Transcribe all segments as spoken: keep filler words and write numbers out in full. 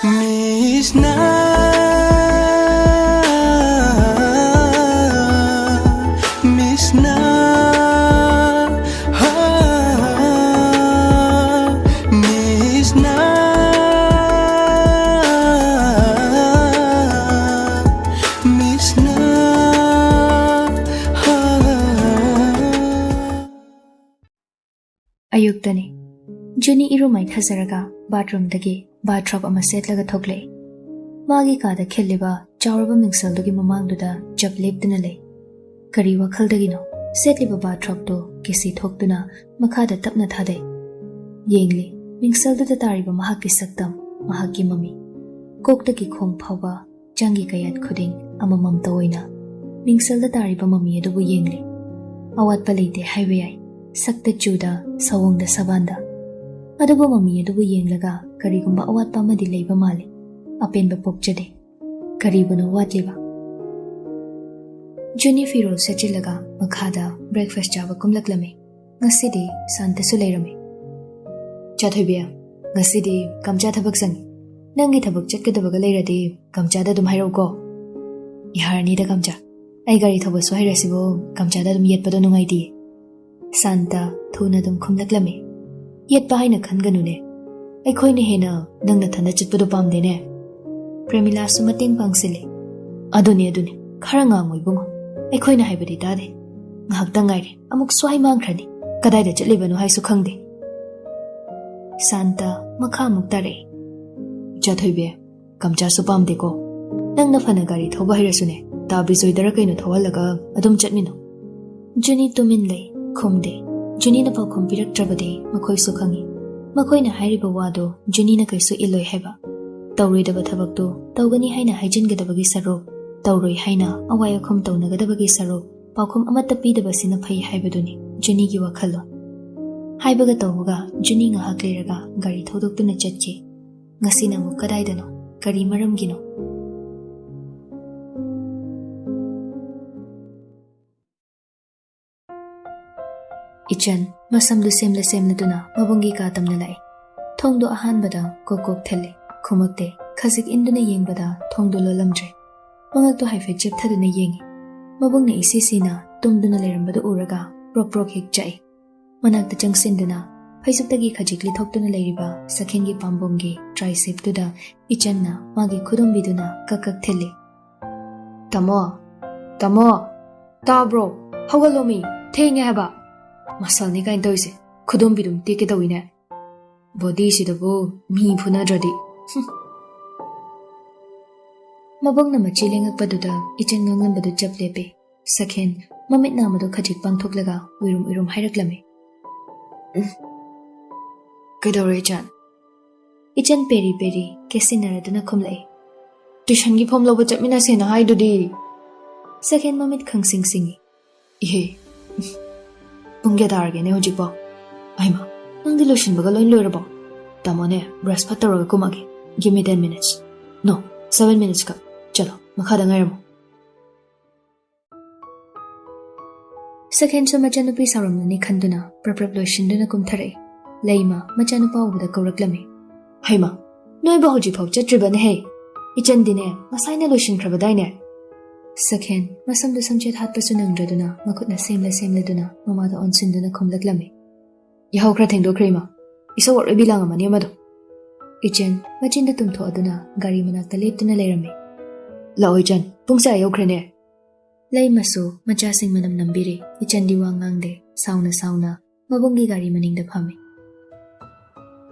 Miss na, miss na, ha, miss na, miss na, ha. ꯑꯌꯨꯛꯇꯅꯤ꯫ ꯖꯨꯅꯤ ꯏꯔꯨ ꯃꯥꯏꯊꯖꯔꯒ ꯕꯥꯊꯔꯨꯝꯗꯒꯤ ꯕꯥꯊꯔꯣꯞ ꯑꯃ ꯁꯦꯠꯂꯒ ꯊꯣꯛꯂꯛꯏ꯫ ꯃꯥꯒꯤ ꯀꯥꯗ ꯈꯤꯜꯂꯤꯕ ꯆꯥꯎꯔꯕ ꯃꯤꯡꯁꯦꯜꯗꯨꯒꯤ ꯃꯃꯥꯡꯗꯨꯗ ꯆꯞ ꯂꯦꯞꯇꯨꯅ ꯂꯩ꯫ ꯀꯔꯤ ꯋꯥꯈꯜꯗꯒꯤꯅꯣ ꯁꯦꯠꯂꯤꯕ ꯕꯥꯊꯔꯣꯞꯇꯨ ꯀꯤꯁꯤ ꯊꯣꯛꯇꯨꯅ ꯃꯈꯥꯗ ꯇꯞꯅ ꯊꯥꯗꯩ꯫ ꯌꯦꯡꯂꯤ, ꯃꯤꯡꯁꯦꯜꯗꯨꯗ ꯇꯥꯔꯤꯕ ꯃꯍꯥꯛꯀꯤ ꯁꯛꯇꯝ, ꯃꯍꯥꯛꯀꯤ ꯃꯃꯤ꯫ ꯀꯣꯛꯇꯒꯤ ꯈꯣꯡ ꯐꯥꯎꯕ ꯍꯛꯆꯥꯡꯒꯤ ꯀꯌꯥꯠ ꯈꯨꯗꯤꯡ ꯑꯃꯃꯝꯇ ꯑꯣꯏꯅ ꯃꯤꯡꯁꯦꯜꯗ ꯇꯥꯔꯤꯕ ꯃꯃꯤ ꯑꯗꯨꯕꯨ ꯌꯦꯡꯂꯤ꯫ ꯑꯋꯥꯠꯄ ꯂꯩꯇꯦ ꯍꯥꯏꯕ ꯌꯥꯏ, ꯁꯛꯇ ꯆꯨꯗ, ꯁꯑꯣꯡꯗ ꯁꯕꯥꯟꯗ꯫ ꯑꯗꯨꯕꯨ ꯃꯃꯤ ꯑꯗꯨꯕꯨ ꯌꯦꯡꯂꯒ ꯀꯔꯤꯒꯨꯝꯕ ꯑꯋꯥꯠꯄ ꯑꯃꯗꯤ ꯂꯩꯕ ꯃꯥꯜꯂꯤ꯫ ꯑꯄꯦꯟꯕ ꯄꯣꯛꯆꯗꯦ꯫ ꯀꯔꯤꯕꯨꯅꯣ ꯋꯥꯠꯂꯤꯕ? ꯖꯨꯅꯤ ꯐꯤꯔꯣꯜ ꯁꯦꯠꯆꯤꯜꯂꯒ ꯃꯈꯥꯗ ꯕ꯭ꯔꯦꯛꯐꯥꯁ ꯆꯥꯕ ꯀꯨꯝꯂꯛꯂꯝꯃꯤ꯫ ꯉꯁꯤꯗꯤ ꯁꯥꯟꯇꯁꯨ ꯂꯩꯔꯝꯃꯤ꯫ "ꯆꯥꯊꯣꯏꯕꯤ, ꯉꯁꯤꯗꯤ ꯀꯝꯆꯥ ꯊꯕꯛ ꯆꯪꯉꯤ꯫ ꯅꯪꯒꯤ ꯊꯕꯛ ꯆꯠꯀꯗꯕꯒ ꯂꯩꯔꯗꯤ ꯀꯝꯆꯥꯗ ꯑꯗꯨꯝ ꯍꯥꯏꯔꯛꯎꯀꯣ꯫" "ꯌꯥꯔꯅꯤꯗ ꯀꯝꯆꯥ, ꯑꯩ ꯒꯥꯔꯤ ꯊꯧꯕꯁꯨ ꯍꯩꯔꯁꯤꯕꯨ ꯀꯝꯆꯥꯗ ꯑꯗꯨꯝ ꯌꯦꯠꯄꯗꯣ ꯅꯨꯡꯉꯥꯏꯇꯦ꯫" ꯁꯥꯟꯇ ꯊꯨꯅ ꯑꯗꯨꯝ ꯈꯨꯝꯂꯛꯂꯝꯃꯤ꯫ "ꯌꯦꯠꯄ ꯍꯥꯏꯅ ꯈꯟꯒꯅꯨꯅꯦ, ꯑꯩꯈꯣꯏꯅ ꯍꯦꯟꯅ ꯅꯪ ꯅꯊꯟꯗ ꯆꯠꯄꯗꯣ ꯄꯥꯝꯗꯦꯅꯦ꯫" ꯄ꯭ꯔꯦꯃꯤꯂꯥꯁꯨ ꯃꯇꯦꯡ ꯄꯥꯡꯁꯤꯜꯂꯤ꯫ "ꯑꯗꯨꯅꯦ, ꯑꯗꯨꯅꯦ, ꯈꯔ ꯉꯥꯡꯉꯨ ꯏꯕꯨꯡꯉꯣ, ꯑꯩꯈꯣꯏꯅ ꯍꯥꯏꯕꯗꯤ ꯇꯥꯗꯦ꯫ ꯉꯥꯏꯍꯥꯛꯇꯪ ꯉꯥꯏꯔꯦ, ꯑꯃꯨꯛ ꯁ꯭ꯋꯥꯏ ꯃꯥꯡꯈ꯭ꯔꯅꯤ, ꯀꯗꯥꯏꯗ ꯆꯠꯂꯤꯕꯅꯣ ꯍꯥꯏꯁꯨ ꯈꯪꯗꯦ꯫" ꯁꯥꯟꯇ ꯃꯈꯥ ꯑꯃꯨꯛ ꯇꯥꯔꯛꯏ꯫ "ꯏꯆꯥ ꯊꯣꯏꯕꯤ, ꯀꯝꯆꯥꯁꯨ ꯄꯥꯝꯗꯦꯀꯣ꯫ ꯅꯪꯅ ꯐꯅ ꯒꯥꯔꯤ ꯊꯧꯕ ꯍꯩꯔꯁꯨꯅꯦ, ꯇꯥ ꯕꯤꯖꯣꯏꯗꯔ ꯀꯩꯅꯣ ꯊꯧꯍꯜꯂꯒ ꯑꯗꯨꯝ ꯆꯠꯃꯤꯟꯅꯧ꯫" ꯖꯨꯅꯤ ꯇꯨꯃꯤꯟ ꯂꯩ, ꯈꯨꯝꯗꯦ꯫ ꯖꯨꯅꯤꯅ ꯄꯥꯎꯈꯨꯝ ꯄꯤꯔꯛꯇ꯭ꯔꯕꯗꯤ ꯃꯈꯣꯏꯁꯨ ꯈꯪꯏ꯫ ꯃꯈꯣꯏꯅ ꯍꯥꯏꯔꯤꯕ ꯋꯥꯗꯣ ꯖꯨꯅꯤꯅ ꯀꯩꯁꯨ ꯏꯜꯂꯣꯏ ꯍꯥꯏꯕ꯫ ꯇꯧꯔꯣꯏꯗꯕ ꯊꯕꯛꯇꯨ ꯇꯧꯒꯅꯤ ꯍꯥꯏꯅ ꯍꯥꯏꯖꯤꯟꯒꯗꯕꯒꯤ ꯁꯔꯨꯛ, ꯇꯧꯔꯣꯏ ꯍꯥꯏꯅ ꯑꯋꯥꯏ ꯑꯈꯨꯝ ꯇꯧꯅꯒꯗꯕꯒꯤ ꯁꯔꯨꯛ, ꯄꯥꯎꯈꯨꯝ ꯑꯃꯠꯇ ꯄꯤꯗꯕꯁꯤꯅ ꯐꯩ ꯍꯥꯏꯕꯗꯨꯅꯤ ꯖꯨꯅꯤꯒꯤ ꯋꯥꯈꯜꯂꯣꯟ꯫ ꯍꯥꯏꯕꯒ ꯇꯧꯕꯒ ꯖꯨꯅꯤ ꯉꯥꯏꯍꯥꯛ ꯂꯩꯔꯒ ꯒꯥꯔꯤ ꯊꯧꯗꯣꯛꯇꯨꯅ ꯆꯠꯈꯤ꯫ ꯉꯁꯤꯅ ꯑꯃꯨꯛ ꯀꯗꯥꯏꯗꯅꯣ? ꯀꯔꯤ ꯃꯔꯝꯒꯤꯅꯣ? ꯏꯆꯟ, ꯃꯁꯝꯗꯨ ꯁꯦꯝꯂ ꯁꯦꯝꯂꯗꯨꯅ ꯃꯕꯨꯡꯒꯤ ꯀꯥ ꯇꯝꯅ ꯂꯥꯛꯏ꯫ ꯊꯣꯡꯗꯣ ꯑꯍꯥꯟꯕꯗ ꯀꯣꯛ ꯀꯣꯛ ꯊꯤꯜꯂꯤ꯫ ꯈꯨꯝꯃꯛꯇꯦ꯫ ꯈꯖꯤꯛ ꯏꯟꯗꯨꯅ ꯌꯦꯡꯕꯗ ꯊꯣꯡꯗꯨ ꯂꯣꯜꯂꯝꯗ꯭ꯔꯦ꯫ ꯃꯉꯛꯇꯨ ꯍꯥꯏꯐꯦꯠ ꯆꯦꯞꯊꯗꯨꯅ ꯌꯦꯡꯉꯤ꯫ ꯃꯕꯨꯡꯅ ꯏꯁꯤ ꯁꯤꯅ ꯇꯨꯝꯗꯨꯅ ꯂꯩꯔꯝꯕꯗꯨ ꯎꯔꯒ ꯄ꯭ꯔꯣꯛ ꯄ꯭ꯔꯣꯛ ꯍꯦꯛ ꯆꯥꯛꯏ꯫ ꯃꯅꯥꯛꯇ ꯆꯪꯁꯤꯟꯗꯨꯅ ꯐꯩꯖꯨꯞꯇꯒꯤ ꯈꯖꯤꯛ ꯂꯤꯊꯣꯛꯇꯨꯅ ꯂꯩꯔꯤꯕ ꯁꯈꯦꯟꯒꯤ ꯄꯥꯝꯕꯣꯝꯒꯤ ꯇ꯭ꯔꯥꯏꯁꯦꯞꯇꯨꯗ ꯏꯆꯟꯅ ꯃꯥꯒꯤ ꯈꯨꯗꯣꯝꯕꯤꯗꯨꯅ ꯀꯛ ꯀꯛ ꯊꯤꯜꯂꯤ꯫ "ꯇꯥꯃꯣ, ꯇꯥꯃꯣ, ꯇꯥꯕ꯭ꯔꯣ? ꯍꯧꯒꯠꯂꯣꯃꯤ, ꯊꯦꯡꯉꯦ ꯍꯥꯏꯕ꯫ ꯃꯁꯜꯅꯤ ꯀꯥꯏꯅ ꯇꯧꯔꯤꯁꯦ, ꯈꯨꯗꯣꯝꯕꯤꯗꯨꯝ ꯇꯦꯛꯀꯦ ꯇꯧꯏꯅꯦ꯫ ꯕꯣꯗꯤꯁꯤꯗꯕꯨ ꯃꯤ ꯐꯨꯅꯗ꯭ꯔꯗꯤ꯫ ꯍꯨꯝ꯫" ꯃꯕꯣꯛꯅ ꯃꯆꯤ ꯂꯦꯡꯉꯛꯄꯗꯨꯗ ꯏꯆꯟ ꯉꯥꯡꯂꯝꯕꯗꯨ ꯆꯞ ꯂꯦꯞꯄꯦ꯫ ꯁꯈꯦꯟ ꯃꯃꯤꯠ ꯅꯥꯝꯃꯗꯨ ꯈꯖꯤꯛ ꯄꯥꯡꯊꯣꯛꯂꯒ ꯎꯏꯔꯨꯝ ꯎꯏꯔꯨꯝ ꯍꯥꯏꯔꯛꯂꯝꯃꯤ꯫ "ꯎꯝ꯫ ꯀꯩꯗꯧꯔꯦ ꯏꯆꯟ?" ꯏꯆꯟ ꯄꯦꯔꯤ ꯄꯦꯔꯤ ꯀꯦꯁꯤꯟꯅꯔꯗꯨꯅ ꯈꯨꯝꯂꯛꯏ꯫ "ꯇ꯭ꯌꯨꯁꯟꯒꯤ ꯐꯣꯝ ꯂꯧꯕ ꯆꯠꯃꯤꯟꯅꯁꯦꯅ ꯍꯥꯏꯗꯨꯗꯤ?" ꯁꯈꯦꯟ ꯃꯃꯤꯠ ꯈꯪꯁꯤꯡ ꯁꯤꯡꯏ꯫ "ꯏꯍꯦ, ꯄꯨꯡ ꯀꯌꯥ ꯇꯥꯔꯒꯦꯅꯦ ꯍꯧꯖꯤꯛꯄꯣ? ꯑꯩꯃ, ꯅꯪꯗꯤ ꯂꯣꯏꯁꯤꯟꯕꯒ ꯂꯣꯏ ꯂꯣꯏꯔꯕꯣ? ꯇꯥꯃꯣꯅꯦ, ꯕ꯭ꯔꯁ ꯐꯠ ꯇꯧꯔꯒ ꯀꯨꯝꯃꯒꯦ꯫ Give me ten minutes꯫ No, seven minutes ꯈꯛ꯫ ꯆꯠꯂꯣ, ꯃꯈꯥꯗ ꯉꯥꯏꯔꯝꯃꯣ꯫" ꯁꯈꯦꯟꯁꯨ ꯃꯆꯥꯅꯨꯄꯤ ꯁꯥꯎꯔꯝꯂꯅꯤ ꯈꯟꯗꯨꯅ ꯄ꯭ꯔꯞ ꯄ꯭ꯔꯞ ꯂꯣꯏꯁꯤꯟꯗꯨꯅ ꯀꯨꯝꯊꯔꯛꯏ꯫ ꯂꯩꯃ ꯃꯆꯥꯅꯨꯄꯥ ꯎꯕꯗ ꯀꯧꯔꯛꯂꯝꯃꯤ꯫ "ꯍꯩꯃ, ꯅꯣꯏꯕꯨ ꯍꯧꯖꯤꯛꯐꯥꯎ ꯆꯠꯇ꯭ꯔꯤꯕꯅꯦꯍꯦ? ꯏꯆꯟꯗꯤꯅꯦ ꯉꯁꯥꯏꯅ ꯂꯣꯏꯁꯤꯟꯈ꯭ꯔꯕꯗꯥꯏꯅꯦ?" ꯁꯈꯦꯟ ꯃꯁꯝꯗꯨ ꯁꯝꯆꯦꯠ ꯍꯥꯠꯄꯁꯨ ꯅꯪꯗ꯭ꯔꯗꯨꯅ ꯃꯈꯨꯠꯅ ꯁꯦꯝꯂ ꯁꯦꯝꯂꯗꯨꯅ ꯃꯃꯥꯗ ꯑꯣꯟꯁꯤꯟꯗꯨꯅ ꯈꯨꯝꯂꯛꯂꯝꯃꯤ꯫ "ꯌꯥꯍꯧ ꯈꯔ ꯊꯦꯡꯗꯣꯛꯈ꯭ꯔꯦ ꯏꯃꯥ꯫ ꯏꯁꯧ ꯑꯔꯣꯏꯕꯤ ꯂꯥꯡꯉꯝꯃꯅꯤ ꯑꯃꯗꯣ꯫" ꯏꯆꯟ ꯃꯆꯤꯟꯗ ꯇꯨꯝꯊꯣꯛꯑꯗꯨꯅ ꯒꯥꯔꯤ ꯃꯅꯥꯛꯇ ꯂꯦꯞꯇꯨꯅ ꯂꯩꯔꯝꯃꯤ꯫ "ꯂꯥꯛꯑꯣ ꯏꯆꯟ, ꯄꯨꯡꯁꯦ ꯑꯥ ꯌꯧꯈ꯭ꯔꯦꯅꯦ꯫" ꯂꯩꯃꯁꯨ ꯃꯆꯥꯁꯤꯡ ꯃꯅꯝ ꯅꯝꯕꯤꯔꯦ꯫ ꯏꯆꯟꯗꯤ ꯋꯥ ꯉꯥꯡꯗꯦ꯫ ꯁꯥꯎꯅ ꯁꯥꯎꯅ ꯃꯕꯨꯡꯒꯤ ꯒꯥꯔꯤ ꯃꯅꯤꯡꯗ ꯐꯝꯃꯤ꯫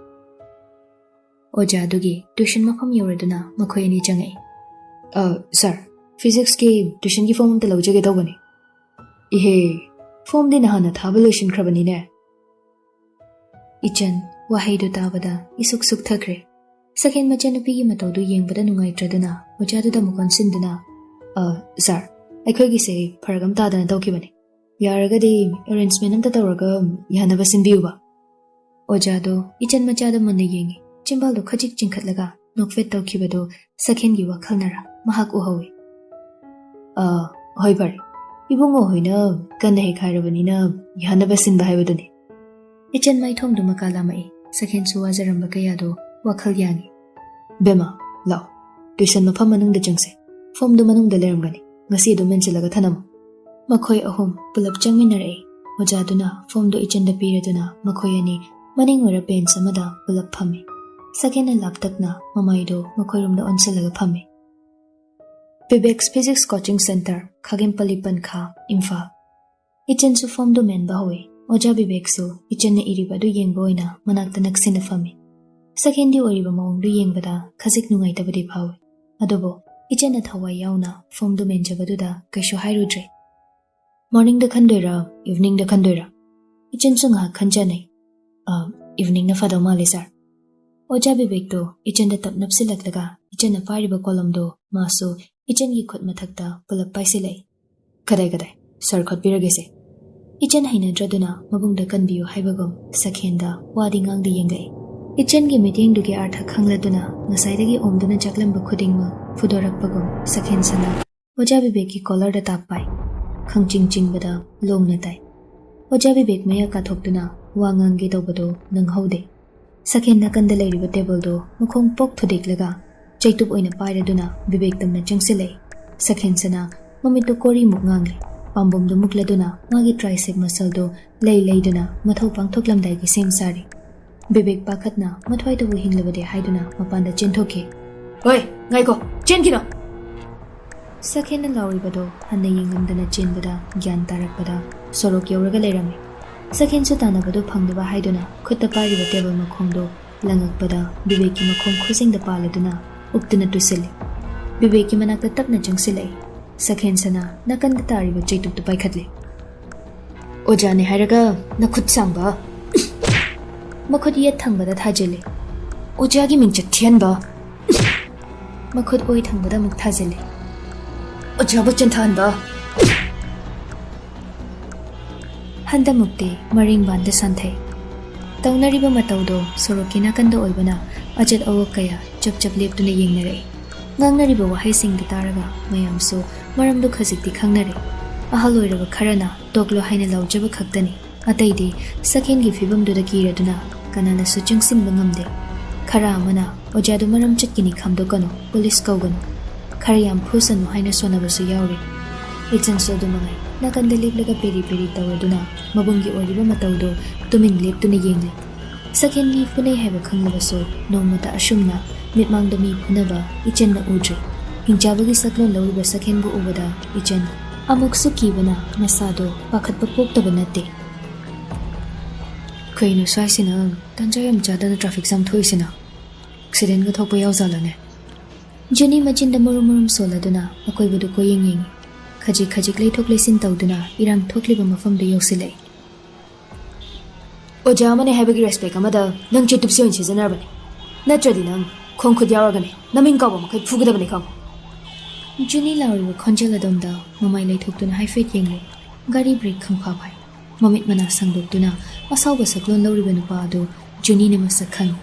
ꯑꯣꯖꯥꯗꯨꯒꯤ ꯇ꯭ꯌꯨꯁꯟ ꯃꯐꯝ ꯌꯧꯔꯗꯨꯅ ꯃꯈꯣꯏ ꯑꯅꯤ ꯆꯪꯉꯛꯏ꯫ "ꯑ, ꯁꯥꯔ, ꯐꯤꯖꯤꯛꯁꯀꯤ ꯇ꯭ꯌꯨꯁꯟꯒꯤ ꯐꯣꯝ ꯑꯝꯇ ꯂꯧꯖꯒꯦ ꯇꯧꯕꯅꯤ꯫" "ꯏꯍꯦ, ꯐꯣꯝꯗꯤ ꯅꯍꯥꯟꯅ ꯊꯥꯕ ꯂꯣꯏꯁꯤꯟꯈ꯭ꯔꯕꯅꯤꯅꯦ꯫" ꯏꯆꯟ ꯋꯥꯍꯩꯗꯨ ꯇꯥꯕꯗ ꯏꯁꯨꯛ ꯁꯨꯛꯊꯈ꯭ꯔꯦ꯫ ꯁꯈꯦꯟ ꯃꯆꯥꯅꯨꯄꯤꯒꯤ ꯃꯇꯧꯗꯨ ꯌꯦꯡꯕꯗ ꯅꯨꯡꯉꯥꯏꯇ꯭ꯔꯗꯨꯅ ꯑꯣꯖꯥꯗꯨꯗ ꯑꯃꯨꯛ ꯑꯣꯟꯁꯤꯟꯗꯨꯅ, "ꯑ, ꯁꯥꯔ, ꯑꯩꯈꯣꯏꯒꯤꯁꯦ ꯐꯔꯛ ꯑꯃ ꯇꯥꯗꯅ ꯇꯧꯈꯤꯕꯅꯤ꯫ ꯌꯥꯔꯒꯗꯤ ꯑꯦꯔꯦꯟꯖꯃꯦꯟ ꯑꯝꯇ ꯇꯧꯔꯒ ꯌꯥꯅꯕ ꯁꯤꯟꯕꯤꯌꯨꯕ꯫" ꯑꯣꯖꯥꯗꯣ ꯏꯆꯟ ꯃꯆꯥꯗ ꯃꯨꯟꯅ ꯌꯦꯡꯉꯤ꯫ ꯆꯤꯝꯕꯥꯜꯗꯣ ꯈꯖꯤꯛ ꯆꯤꯡꯈꯠꯂꯒ ꯅꯣꯛꯐꯦꯠ ꯇꯧꯈꯤꯕꯗꯣ ꯁꯈꯦꯟꯒꯤ ꯋꯥꯈꯜꯅꯔ ꯃꯍꯥꯛ ꯎꯍꯧꯏ꯫ "ꯑ, ꯍꯣꯏ ꯐꯔꯦ꯫ ꯏꯕꯨꯡꯉꯣ ꯍꯣꯏꯅ ꯀꯟꯅ ꯍꯦꯛ ꯍꯥꯏꯔꯕꯅꯤꯅ ꯌꯥꯅꯕ ꯁꯤꯟꯕ ꯍꯥꯏꯕꯗꯨꯅꯤ꯫" ꯏꯆꯟ ꯃꯥꯏꯊꯣꯡꯗꯨ ꯃꯀꯥ ꯂꯥꯝꯃꯛꯏ꯫ ꯁꯈꯦꯟꯁꯨ ꯋꯥꯖꯔꯝꯕ ꯀꯌꯥꯗꯣ ꯋꯥꯈꯜ ꯌꯥꯡꯏ꯫ "ꯕꯦꯝꯃ, ꯂꯥꯛꯑꯣ, ꯇꯨꯏꯁꯟ ꯃꯐꯝ ꯃꯅꯨꯡꯗ ꯆꯪꯁꯦ꯫ ꯐꯣꯝꯗꯨ ꯃꯅꯨꯡꯗ ꯂꯩꯔꯝꯒꯅꯤ, ꯉꯁꯤ ꯑꯗꯨꯝ ꯃꯦꯟꯁꯤꯜꯂꯒ ꯊꯅꯝꯃꯨ"꯫ ꯃꯈꯣꯏ ꯑꯍꯨꯝ ꯄꯨꯂꯞ ꯆꯪꯃꯤꯟꯅꯔꯛꯏ꯫ ꯑꯣꯖꯥꯗꯨꯅ ꯐꯣꯝꯗꯨ ꯏꯆꯟꯗ ꯄꯤꯔꯗꯨꯅ ꯃꯈꯣꯏ ꯑꯅꯤ ꯃꯅꯤꯡ ꯑꯣꯏꯔ ꯕꯦꯟꯆ ꯑꯃꯗ ꯄꯨꯂꯞ ꯐꯝꯃꯤ꯫ ꯁꯛꯍꯦꯟꯅ ꯂꯥꯞꯇꯛꯅ ꯃꯃꯥꯏꯗꯨ ꯃꯈꯣꯏꯔꯣꯝꯗ ꯑꯣꯟꯁꯤꯜꯂꯒ ꯐꯝꯃꯤ꯫ "ꯕꯤꯕꯦꯛꯁ ꯐꯤꯖꯤꯛꯁ ꯀꯣꯆꯤꯡ ꯁꯦꯟꯇꯔ, ꯈꯥꯒꯦꯝꯄꯜꯂꯤ ꯄꯟꯈꯥ, ꯏꯝꯐꯥꯜ"꯫ ꯏꯆꯟꯁꯨ ꯐꯣꯝꯗꯨ ꯃꯦꯟꯕ ꯍꯧꯏ꯫ ꯑꯣꯖꯥ ꯕꯤꯕꯦꯛꯁꯨ ꯏꯆꯟꯅ ꯏꯔꯤꯕ ꯑꯗꯨ ꯌꯦꯡꯕ ꯑꯣꯏꯅ ꯃꯅꯥꯛꯇ ꯅꯛꯁꯤꯟꯅ ꯐꯝꯃꯤ꯫ ꯁꯛꯍꯦꯟꯗꯤ ꯑꯣꯏꯔꯤꯕ ꯃꯑꯣꯡꯗꯨ ꯌꯦꯡꯕꯗ ꯈꯖꯤꯛ ꯅꯨꯡꯉꯥꯏꯇꯕꯗꯤ ꯐꯥꯎꯏ꯫ ꯑꯗꯨꯕꯨ ꯏꯆꯟꯅ ꯊꯋꯥꯏ ꯌꯥꯎꯅ ꯐꯣꯝꯗꯨ ꯃꯦꯟꯖꯕꯗꯨꯗ ꯀꯩꯁꯨ ꯍꯥꯏꯔꯨꯗ꯭ꯔꯦ꯫ "ꯃꯣꯔꯅꯤꯡꯗ ꯈꯟꯗꯣꯏꯔꯥ, ꯏꯚꯤꯅꯤꯡꯗ ꯈꯟꯗꯣꯏꯔꯥ?" ꯏꯆꯟꯁꯨ ꯉꯥꯏꯍꯥꯛ ꯈꯟꯖꯅꯩ꯫ "ꯑ, ꯏꯚꯤꯅꯤꯡꯅ ꯐꯗꯧ ꯃꯥꯜꯂꯦ, ꯁꯥꯔ"꯫ ꯑꯣꯖꯥ ꯕꯤꯕꯦꯛꯇꯨ ꯏꯆꯟꯗ ꯇꯞ ꯅꯞꯁꯤꯜꯂꯛꯂꯒ ꯏꯆꯟꯅ ꯄꯥꯏꯔꯤꯕ ꯀꯣꯂꯝꯗꯨ ꯃꯥꯁꯨ ꯏꯆꯟꯒꯤ ꯈꯨꯠ ꯃꯊꯛꯇ ꯄꯨꯂꯞ ꯄꯥꯏꯁꯤꯜꯂꯛꯏ꯫ "ꯀꯗꯥꯏ, ꯀꯗꯥꯏ? ꯁꯥꯔ ꯈꯣꯠꯄꯤꯔꯒꯦꯁꯦ"꯫ ꯏꯆꯟ ꯍꯩꯅꯗ꯭ꯔꯗꯨꯅ ꯃꯕꯨꯡꯗ ꯀꯟꯕꯤꯌꯨ ꯍꯥꯏꯕꯒꯨꯝ ꯁꯛꯍꯦꯟꯗ ꯋꯥꯗꯤ ꯉꯥꯡꯗ ꯌꯦꯡꯂꯛꯏ꯫ ꯏꯆꯟꯒꯤ ꯃꯤꯠꯌꯦꯡꯗꯨꯒꯤ ꯑꯥꯔꯊ ꯈꯪꯂꯗꯨꯅ ꯉꯁꯥꯏꯗꯒꯤ ꯑꯣꯝꯗꯨꯅ ꯆꯥꯛꯂꯝꯕ ꯈꯨꯗꯤꯡꯃꯛ ꯐꯨꯗꯣꯔꯛꯄꯒꯨꯝ ꯁꯛꯍꯦꯟ ꯁꯅꯥ ꯑꯣꯖꯥ ꯕꯤꯕꯦꯛꯀꯤ ꯀꯣꯂꯔꯗ ꯇꯥꯞ ꯄꯥꯏ꯫ ꯈꯪꯆꯤꯡ ꯆꯤꯡꯕꯗ ꯂꯣꯡꯅ ꯇꯥꯏ꯫ ꯑꯣꯖꯥ ꯕꯤꯕꯦꯛ ꯃꯌꯥ ꯀꯥꯊꯣꯛꯇꯨꯅ ꯋꯥ ꯉꯥꯡꯒꯦ ꯇꯧꯕꯗꯨ ꯅꯪꯍꯧꯗꯦ꯫ ꯁꯛꯍꯦꯟ ꯅꯥꯀꯟꯗ ꯂꯩꯔꯤꯕ ꯇꯦꯕꯜꯗꯨ ꯃꯈꯣꯡ ꯄꯣꯛ ꯊꯨꯗꯦꯛꯂꯒ ꯆꯩꯇꯨꯞ ꯑꯣꯏꯅ ꯄꯥꯏꯔꯗꯨꯅ ꯕꯤꯕꯦꯛ ꯇꯝꯅ ꯆꯪꯁꯤꯜꯂꯛꯏ꯫ ꯁꯛꯍꯦꯟ ꯁꯅꯥ ꯃꯃꯤꯠꯇꯨ ꯀꯣꯔꯤꯃꯨꯛ ꯉꯥꯡꯂꯤ꯫ ꯄꯥꯝꯕꯣꯝꯗꯨ ꯃꯨꯛꯂꯗꯨꯅ ꯃꯥꯒꯤ ꯇ꯭ꯔꯥꯏꯁꯦꯞ ꯃꯁꯜꯗꯨ ꯂꯩ ꯂꯩꯗꯨꯅ ꯃꯊꯧ ꯄꯥꯡꯊꯣꯛꯂꯝꯗꯥꯏꯒꯤ ꯁꯦꯝ ꯁꯥꯔꯤ꯫ ꯕꯤꯕꯦꯛ ꯄꯥꯈꯠꯅ ꯃꯊ꯭ꯋꯥꯏꯗꯕꯨ ꯍꯤꯡꯂꯕꯗꯤ ꯍꯥꯏꯗꯨꯅ ꯃꯄꯥꯟꯗ ꯆꯦꯟꯊꯣꯛꯈꯤ꯫ "ꯍꯣꯏ, ꯉꯥꯏꯈꯣ, ꯆꯦꯟꯈꯤꯅꯣ!" ꯁꯛꯍꯦꯟꯅ ꯂꯥꯎꯔꯤꯕꯗꯣ ꯍꯟꯅ ꯌꯦꯡꯂꯝꯗꯅ ꯆꯦꯟꯕꯗ ꯒ꯭ꯌꯥꯟ ꯇꯥꯔꯛꯄꯗ ꯁꯣꯔꯣꯛ ꯌꯧꯔꯒ ꯂꯩꯔꯝꯃꯤ꯫ ꯁꯛꯍꯦꯟꯁꯨ ꯇꯥꯟꯅꯕꯗꯨ ꯐꯪꯗꯕ ꯍꯥꯏꯗꯨꯅ ꯈꯨꯠꯇ ꯄꯥꯏꯔꯤꯕ ꯇꯦꯕꯜ ꯃꯈꯣꯡꯗꯣ ꯂꯪꯉꯛꯄꯗ ꯕꯤꯕꯦꯛꯀꯤ ꯃꯈꯣꯡ ꯈꯨꯖꯤꯡꯗ ꯄꯥꯜꯂꯗꯨꯅ ꯎꯞꯇꯨꯅ ꯇꯨꯁꯤꯜꯂꯤ꯫ ꯕꯤꯕꯦꯛꯀꯤ ꯃꯅꯥꯛꯇ ꯇꯞꯅ ꯆꯪꯁꯤꯜꯂꯛꯏ꯫ ꯁꯛꯍꯦꯟ ꯁꯅꯥ ꯅꯥꯀꯟꯗ ꯇꯥꯔꯤꯕ ꯆꯩꯇꯨꯞꯇꯨ ꯄꯥꯏꯈꯠꯂꯤ꯫ "ꯑꯣꯖꯥꯅꯦ ꯍꯥꯏꯔꯒ ꯅꯈꯨꯠ ꯁꯥꯡꯕ!" ꯃꯈꯨꯠ ꯌꯦꯠ ꯊꯪꯕꯗ ꯊꯥꯖꯤꯜꯂꯤ꯫ "ꯑꯣꯖꯥꯒꯤ ꯃꯤꯡꯆꯠ ꯊꯤꯍꯟꯕ!" ꯃꯈꯨꯠ ꯑꯣꯏ ꯊꯪꯕꯗ ꯑꯃꯨꯛ ꯊꯥꯖꯤꯜꯂꯤ꯫ "ꯑꯣꯖꯥꯕꯨ ꯆꯦꯟꯊꯍꯟꯕ!" ꯍꯟꯗꯃꯨꯛꯇꯤ ꯃꯔꯤꯡꯕꯥꯟꯗ ꯁꯥꯟꯊꯩ꯫ ꯇꯧꯅꯔꯤꯕ ꯃꯇꯧꯗꯣ ꯁꯣꯔꯣꯛꯀꯤ ꯅꯥꯀꯟꯗ ꯑꯣꯏꯕꯅ ꯑꯆꯠ ꯑꯋꯣꯛ ꯀꯌꯥ ꯆꯞ ꯆꯞ ꯂꯦꯞꯇꯨꯅ ꯌꯦꯡꯅꯔꯛꯏ꯫ ꯉꯥꯡꯅꯔꯤꯕ ꯋꯥꯍꯩꯁꯤꯡꯗꯨ ꯇꯥꯔꯒ ꯃꯌꯥꯝꯁꯨ ꯃꯔꯝꯗꯨ ꯈꯖꯤꯛꯇꯤ ꯈꯪꯅꯔꯦ꯫ ꯑꯍꯜ ꯑꯣꯏꯔꯕ ꯈꯔꯅ "ꯇꯣꯛꯂꯣ" ꯍꯥꯏꯅ ꯂꯥꯎꯖꯕ ꯈꯛꯇꯅꯤ꯫ ꯑꯇꯩꯗꯤ ꯁꯛꯍꯦꯟꯒꯤ ꯐꯤꯕꯝꯗꯨꯗ ꯀꯤꯔꯗꯨꯅ ꯀꯅꯥꯅꯁꯨ ꯆꯪꯁꯤꯟꯕ ꯉꯝꯗꯦ꯫ ꯈꯔ ꯑꯃꯅ ꯑꯣꯖꯥꯗꯨ ꯃꯔꯝ ꯆꯠꯀꯅꯤ ꯈꯥꯝꯗꯣꯛꯀꯅꯨ, ꯄꯨꯂꯤꯁ ꯀꯧꯒꯅꯨ, ꯈꯔ ꯌꯥꯝ ꯐꯨꯁꯅꯨ ꯍꯥꯏꯅ ꯁꯣꯟꯅꯕꯁꯨ ꯌꯥꯎꯔꯤ꯫ ꯏꯆꯟꯁꯨ ꯑꯗꯨ ꯃꯉꯥꯏ꯫ ꯅꯥꯀꯟꯗ ꯂꯦꯞꯂꯒ ꯄꯦꯔꯤ ꯄꯦꯔꯤ ꯇꯧꯔꯗꯨꯅ ꯃꯕꯨꯡꯒꯤ ꯑꯣꯏꯔꯤꯕ ꯃꯇꯧꯗꯨ ꯇꯨꯃꯤꯟ ꯂꯦꯞꯇꯨꯅ ꯌꯦꯡꯂꯤ꯫ ꯁꯛꯍꯦꯟ ꯃꯤ ꯐꯨꯅꯩ ꯍꯥꯏꯕ ꯈꯪꯂꯕꯁꯨ ꯅꯣꯡꯃꯇ ꯑꯁꯨꯝꯅ ꯃꯤꯠꯃꯥꯡꯗ ꯃꯤ ꯐꯨꯅꯕ ꯏꯆꯟꯅ ꯎꯗ꯭ꯔꯤ꯫ ꯍꯤꯡꯆꯥꯕꯒꯤ ꯁꯛꯂꯣꯟ ꯂꯧꯔꯤꯕ ꯁꯛꯍꯦꯟꯕꯨ ꯎꯕꯗ ꯏꯆꯟ ꯑꯃꯨꯛꯁꯨ ꯀꯤꯕꯅ ꯃꯁꯥꯗꯣ ꯄꯥꯈꯠꯄ ꯄꯣꯛꯇꯕ ꯅꯠꯇꯦ꯫ ꯀꯩꯅꯣ ꯁ꯭ꯋꯥꯏꯁꯤꯅ ꯇꯟꯖꯥ ꯌꯥꯝ ꯆꯥꯗꯅ ꯇ꯭ꯔꯥꯐꯤꯛ ꯖꯥꯝ ꯊꯣꯛꯏꯁꯤꯅ? ꯑꯦꯛꯁꯤꯗꯦꯟꯒ ꯊꯣꯛꯄ ꯌꯥꯎꯖꯥꯠꯂꯅꯦ? ꯖꯨꯅꯤ ꯃꯆꯤꯟꯗ ꯃꯨꯔꯨꯝ ꯃꯨꯔꯨꯝ ꯁꯣꯜꯂꯗꯨꯅ ꯑꯀꯣꯏꯕꯗꯨ ꯀꯣꯏꯌꯦꯡ ꯌꯦꯡꯉꯤ꯫ ꯈꯖꯤꯛ ꯈꯖꯤꯛ ꯂꯩꯊꯣꯛ ꯂꯩꯁꯤꯟ ꯇꯧꯗꯨꯅ ꯏꯔꯥꯡ ꯊꯣꯛꯂꯤꯕ ꯃꯐꯝꯗꯨ ꯌꯧꯁꯤꯜꯂꯛꯏ꯫ ꯑꯣꯖꯥ ꯑꯃꯅꯦ ꯍꯥꯏꯕꯒꯤ ꯔꯦꯁꯄꯦꯛ ꯑꯃꯗ ꯅꯪ ꯆꯦꯇꯨꯞꯁꯦ ꯑꯣꯏꯅ ꯁꯤꯖꯤꯟꯅꯔꯕꯅꯤ꯫ ꯅꯠꯇ꯭ꯔꯗꯤ ꯅꯪ ꯈꯣꯡ ꯈꯨꯠ ꯌꯥꯎꯔꯒꯅꯤ ꯅꯃꯤꯡ ꯀꯧꯕ ꯃꯈꯩ ꯐꯨꯒꯗꯕꯅꯤ ꯈꯪꯉꯨ꯫ ꯖꯨꯅꯤ ꯂꯥꯎꯔꯤꯕ ꯈꯣꯟꯖꯦꯜ ꯑꯗꯣꯝꯗ ꯃꯃꯥꯏ ꯂꯩꯊꯣꯛꯇꯨꯅ ꯍꯥꯏꯐꯦꯠ ꯌꯦꯡꯂꯦ꯫ ꯒꯥꯔꯤ ꯕ꯭ꯔꯦꯛ ꯈꯪꯐꯥ ꯐꯥꯏ꯫ ꯃꯃꯤꯠ ꯃꯅꯥ ꯁꯥꯡꯗꯣꯛꯇꯨꯅ ꯑꯁꯥꯎꯕ ꯁꯛꯂꯣꯟ ꯂꯧꯔꯤꯕ ꯅꯨꯄꯥ ꯑꯗꯨ ꯖꯨꯅꯤꯅ ꯃꯁꯛ ꯈꯪꯏ꯫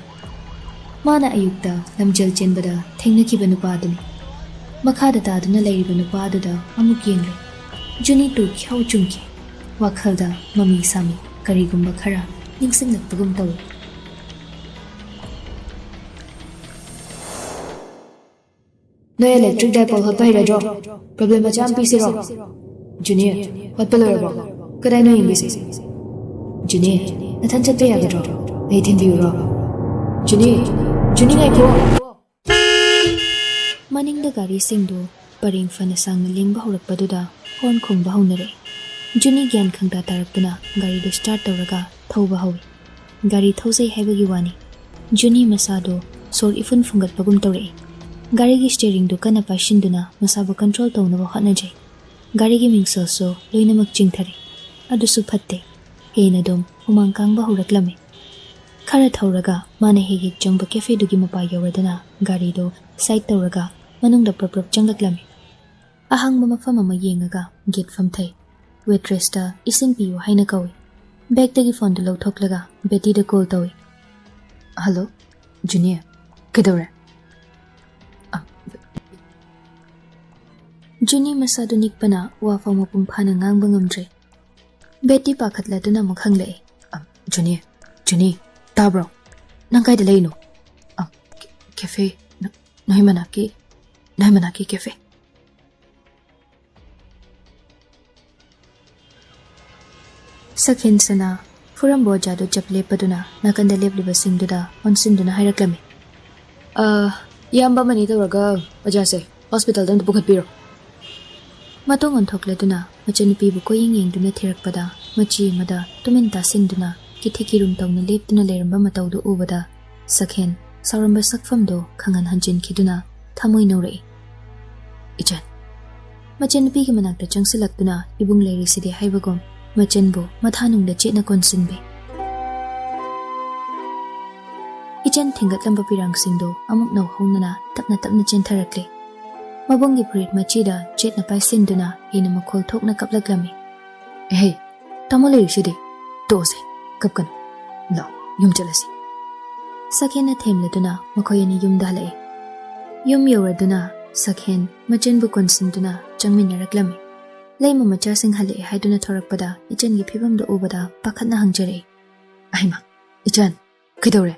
ꯃꯥꯅ ꯑꯌꯨꯛꯇ ꯂꯝꯖꯦꯜ ꯆꯦꯟꯕꯗ ꯊꯦꯡꯅꯈꯤꯕ ꯅꯨꯄꯥ ꯑꯗꯨꯅꯤ꯫ ꯃꯈꯥꯗ ꯇꯥꯗꯨꯅ ꯂꯩꯔꯤꯕ ꯅꯨꯄꯥ ꯑꯗꯨꯗ ꯑꯃꯨꯛ ꯌꯦꯡꯂꯦ꯫ ꯖꯨꯅꯤ ꯇꯨ ꯈ꯭ꯌꯥꯎ ꯆꯨꯝꯈꯤ꯫ ꯋꯥꯈꯜꯗ ꯃꯃꯤ ꯁꯥꯃꯤ ꯀꯔꯤꯒꯨꯝꯕ ꯈꯔ ꯅꯤꯡꯁꯤꯡꯂꯛꯄꯒꯨꯝ ꯇꯧꯏ꯫ ꯅꯣꯏ ꯏꯂꯦꯛꯇ꯭ꯔꯤꯛ ꯗꯥꯏꯄꯣꯜ ꯍꯣꯠꯄ ꯍꯩꯔꯗ꯭ꯔꯣ? ꯄ꯭ꯔꯣꯕ꯭ꯂꯦꯝ ꯃꯆꯥ ꯑꯃ ꯄꯤꯁꯤꯔꯣ? ꯖꯨꯅꯤꯌꯔ, ꯍꯣꯠꯄ ꯂꯣꯏꯔꯕꯣ? ꯀꯗꯥꯏꯅꯣ ꯌꯦꯡꯒꯦꯁꯦ? ꯖꯨꯅꯤꯌꯔ, ꯅꯊꯟ ꯆꯠꯄ ꯌꯥꯒꯗ꯭ꯔꯣ? ꯑꯩ ꯊꯤꯟꯕꯤꯌꯨꯔꯣ? ꯖꯨꯅꯤ, ꯖꯨꯅꯤ ꯉꯥꯏꯈꯣ꯫ ꯃꯅꯤꯡꯗ ꯒꯥꯔꯤꯁꯤꯡꯗꯨ ꯄꯔꯦꯡ ꯐꯅ ꯁꯥꯡꯅ ꯂꯦꯡꯕ ꯍꯧꯔꯛꯄꯗꯨꯗ ꯍꯣꯔꯟ ꯈꯣꯡꯕ ꯍꯧꯅꯔꯦ꯫ ꯖꯨꯅꯤ ꯒ꯭ꯌꯥꯟ ꯈꯪꯇꯥ ꯇꯥꯔꯛꯇꯨꯅ ꯒꯥꯔꯤꯗꯨ ꯁ꯭ꯇꯥꯔꯠ ꯇꯧꯔꯒ ꯊꯧꯕ ꯍꯧꯏ꯫ ꯒꯥꯔꯤ ꯊꯧꯖꯩ ꯍꯥꯏꯕꯒꯤ ꯋꯥꯅꯤ꯫ ꯖꯨꯅꯤ ꯃꯁꯥꯗꯨ ꯁꯣꯔ ꯏꯐꯨꯟ ꯐꯨꯡꯒꯠꯄꯒꯨꯝ ꯇꯧꯔꯛꯏ꯫ ꯒꯥꯔꯤꯒꯤ ꯁ꯭ꯇꯤꯌꯔꯤꯡꯗꯨ ꯀꯟꯅ ꯄꯥꯏꯁꯤꯟꯗꯨꯅ ꯃꯁꯥꯕꯨ ꯀꯟꯇ꯭ꯔꯣꯜ ꯇꯧꯅꯕ ꯍꯣꯠꯅꯖꯩ꯫ ꯒꯥꯔꯤꯒꯤ ꯃꯤꯡꯁꯦꯜꯁꯨ ꯂꯣꯏꯅꯃꯛ ꯆꯤꯡꯊꯔꯦ꯫ ꯑꯗꯨꯁꯨ ꯐꯠꯇꯦ꯫ ꯍꯦꯟꯅ ꯑꯗꯨꯝ ꯍꯨꯃꯥꯡ ꯀꯥꯡꯕ ꯍꯧꯔꯛꯂꯝꯃꯤ꯫ ꯈꯔ ꯊꯧꯔꯒ ꯃꯥꯅ ꯍꯦꯛ ꯍꯦꯛ ꯆꯪꯕ ꯀꯦꯐꯦꯗꯨꯒꯤ ꯃꯄꯥ ꯌꯧꯔꯗꯨꯅ ꯒꯥꯔꯤꯗꯨ ꯁꯥꯏꯠ ꯇꯧꯔꯒ ꯃꯅꯨꯡꯗ ꯄ꯭ꯔꯞ ꯄ꯭ꯔꯞ ꯆꯪꯂꯛꯂꯝꯃꯤ꯫ ꯑꯍꯥꯡꯕ ꯃꯐꯝ ꯑꯃ ꯌꯦꯡꯉꯒ ꯒꯦꯠ ꯐꯝꯊꯩ꯫ ꯋꯦꯇ꯭ꯔꯦꯁꯇ ꯏꯁꯤꯡ ꯄꯤꯌꯨ ꯍꯥꯏꯅ ꯀꯧꯏ꯫ ꯕꯦꯛꯇꯒꯤ ꯐꯣꯟꯗꯨ ꯂꯧꯊꯣꯛꯂꯒ ꯕꯦꯇꯤꯗ ꯀꯣꯜ ꯇꯧꯏ꯫ ꯍꯜꯂꯣ, ꯖꯨꯅꯤꯌꯔ, ꯀꯩꯗꯧꯔꯦ? ꯑ, ꯖꯨꯅꯤ ꯃꯁꯥꯗꯨ ꯅꯤꯛꯄꯅ ꯋꯥꯐꯥꯎ ꯃꯄꯨꯡ ꯐꯥꯅ ꯉꯥꯡꯕ ꯉꯝꯗ꯭ꯔꯦ꯫ ꯕꯦꯇꯤ ꯄꯥꯈꯠꯂꯗꯨꯅ ꯑꯃꯨꯛ ꯍꯪꯂꯛꯏ꯫ ꯑ, ꯖꯨꯅꯤ, ꯖꯨꯅꯤ, ꯇꯥꯕ꯭ꯔꯣ? ꯅꯪ ꯀꯥꯏꯗ ꯂꯩꯅꯣ? ꯀꯦꯐꯦ, ꯅ-, ꯅꯣꯏ ꯃꯅꯥꯛꯀꯤ, ꯅꯣꯏ ꯃꯅꯥꯛꯀꯤ ꯀꯦꯐꯦ꯫ ꯁꯛꯍꯦꯟ ꯁꯅꯥ ꯐꯨꯔꯝꯕ ꯑꯣꯖꯥꯗꯨ ꯆꯞ ꯂꯦꯞꯄꯗꯨꯅ ꯅꯥꯀꯟꯗ ꯂꯦꯞꯂꯤꯕꯁꯤꯡꯗꯨꯗ ꯑꯣꯟꯁꯤꯟꯗꯨꯅ ꯍꯥꯏꯔꯛꯂꯝꯃꯤ, "ꯑ, ꯏꯌꯥꯝꯕ ꯑꯃꯅꯤ ꯇꯧꯔꯒ ꯑꯣꯖꯥꯁꯦ ꯍꯣꯁꯄꯤꯇꯥꯜꯗ ꯑꯝꯇ ꯄꯨꯈꯠꯄꯤꯔꯣ꯫" ꯃꯇꯨꯡ ꯑꯣꯟꯊꯣꯛꯂꯗꯨꯅ ꯃꯆꯟꯅꯨꯄꯤꯕꯨ ꯀꯣꯏꯌꯦꯡ ꯌꯦꯡꯗꯨꯅ ꯊꯤꯔꯛꯄꯗ, ꯃꯆꯤ ꯑꯃꯗ ꯇꯨꯃꯤꯟ ꯇꯥꯁꯤꯟꯗꯨꯅ ꯀꯤꯊꯤ ꯀꯤꯔꯨꯝ ꯇꯧꯅ ꯂꯦꯞꯇꯨꯅ ꯂꯩꯔꯝꯕ ꯃꯇꯧꯗꯨ ꯎꯕꯗ, ꯁꯛꯍꯦꯟ ꯁꯥꯎꯔꯝꯕ ꯁꯛꯐꯝꯗꯨ ꯈꯪꯍꯟ ꯍꯟꯖꯤꯟꯈꯤꯗꯨꯅ ꯊꯃꯣꯏ ꯅꯧꯔꯛꯏ꯫ "ꯏꯆꯟ꯫" ꯃꯆꯟꯅꯨꯄꯤꯒꯤ ꯃꯅꯥꯛꯇ ꯆꯪꯁꯤꯜꯂꯛꯇꯨꯅ ꯏꯕꯨꯡ ꯂꯩꯔꯤꯁꯤꯗꯤ ꯍꯥꯏꯕꯒꯨꯝ ꯃꯆꯟꯕꯨ ꯃꯊꯥꯅꯨꯡꯗ ꯆꯦꯠꯅ ꯀꯣꯟꯁꯤꯟꯕꯤ꯫ ꯏꯆꯟ ꯊꯤꯡꯒꯠꯂꯝꯕ ꯄꯤꯔꯥꯡꯁꯤꯡꯗꯨ ꯑꯃꯨꯛ ꯅꯧꯍꯧꯅꯅ ꯇꯞꯅ ꯇꯞꯅ ꯆꯦꯟꯊꯔꯛꯂꯦ꯫ ꯃꯕꯨꯡꯒꯤ ꯐꯨꯔꯤꯠ ꯃꯆꯤꯗ ꯆꯦꯠꯅ ꯄꯥꯏꯁꯤꯟꯗꯨꯅ ꯍꯦꯟꯅ ꯃꯈꯣꯜ ꯊꯣꯛꯅ ꯀꯞꯂꯛꯂꯝꯃꯤ꯫ "ꯑꯦꯍꯦ, ꯇꯥꯃꯣ ꯂꯩꯔꯤꯁꯤꯗꯤ꯫ ꯇꯣꯛꯑꯁꯦ, ꯀꯞꯀꯅꯨ꯫ ꯂꯥꯛꯑꯣ, ꯌꯨꯝ ꯆꯠꯂꯁꯤ꯫" ꯁꯛꯍꯦꯟꯅ ꯊꯦꯝꯂꯗꯨꯅ ꯃꯈꯣꯏ ꯑꯅꯤ ꯌꯨꯝꯗ ꯍꯜꯂꯛꯏ꯫ ꯌꯨꯝ ꯌꯧꯔꯗꯨꯅ ꯁꯛꯍꯦꯟ ꯃꯆꯟꯕꯨ ꯀꯣꯟꯁꯤꯟꯗꯨꯅ ꯆꯪꯃꯤꯟꯅꯔꯛꯂꯝꯃꯤ꯫ ꯂꯩꯃ ꯃꯆꯥꯁꯤꯡ ꯍꯜꯂꯛꯑꯦ ꯍꯥꯏꯗꯨꯅ ꯊꯣꯔꯛꯄꯗ ꯏꯆꯟꯒꯤ ꯐꯤꯕꯝꯗꯨ ꯎꯕꯗ ꯄꯥꯈꯠꯅ ꯍꯪꯖꯔꯛꯏ꯫ "ꯑꯍꯩꯃꯥ, ꯏꯆꯟ, ꯀꯩꯗꯧꯔꯦ?